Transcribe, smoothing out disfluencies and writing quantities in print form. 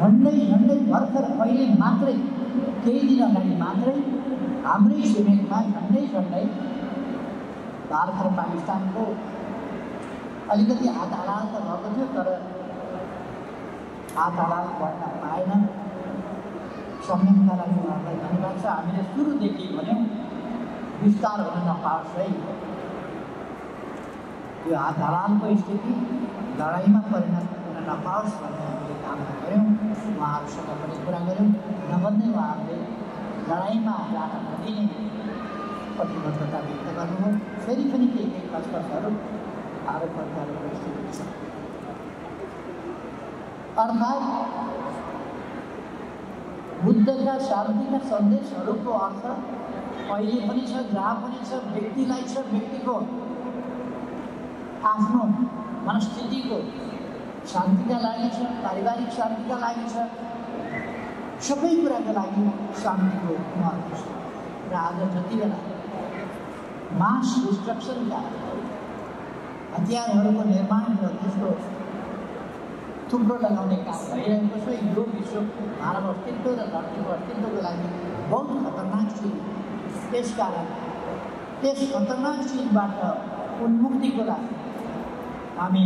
झन्डै भर्खर अहिले मात्रै केही दिन अगाडि मात्रै हाम्रै छिमेकमा झन्डै भारत र पाकिस्तानको अलिकति हात-हालाल त भएको थियो, तर हात-हालाल गर्न पाएन। संयमका लागि उहाँहरूलाई धन्यवाद छ। हामीले सुरुदेखि भन्यौँ विस्तार हुन नपाओस् है, यो हात-हालालको स्थिति लडाइँमा परिणत हुन नपाओस् भन्ने हामीले कामना गऱ्यौँ। उहाँहरूसँग पनि कुरा गऱ्यौँ, नभन्दै उहाँहरूले लडाइँमा जान नदिने प्रतिबद्धता व्यक्त गर्नुभयो। फेरि पनि केही कसकसहरू आरोप प्रत्यारोपको स्थिति छ। अर्थात् बुद्धका शान्तिका सन्देशहरूको अर्थ अहिले पनि छ, जहाँ पनि छ, व्यक्तिलाई छ, व्यक्तिको आफ्नो मनस्थितिको शान्तिका लागि छ, पारिवारिक शान्तिका लागि छ, सबै कुराका लागि शान्तिको महत्त्व छ। र आज जति बेला मास डिस्ट्रक्सनका हतियारहरूको निर्माण र त्यसको थुप्रो लगाउने काम भइरहेको छ, यो विश्व मानव अस्तित्व र धरतीको अस्तित्वको लागि बहुत खतरनाक चिज। त्यसकारण त्यस खतरनाक चिजबाट उन्मुक्तिको लागि हामी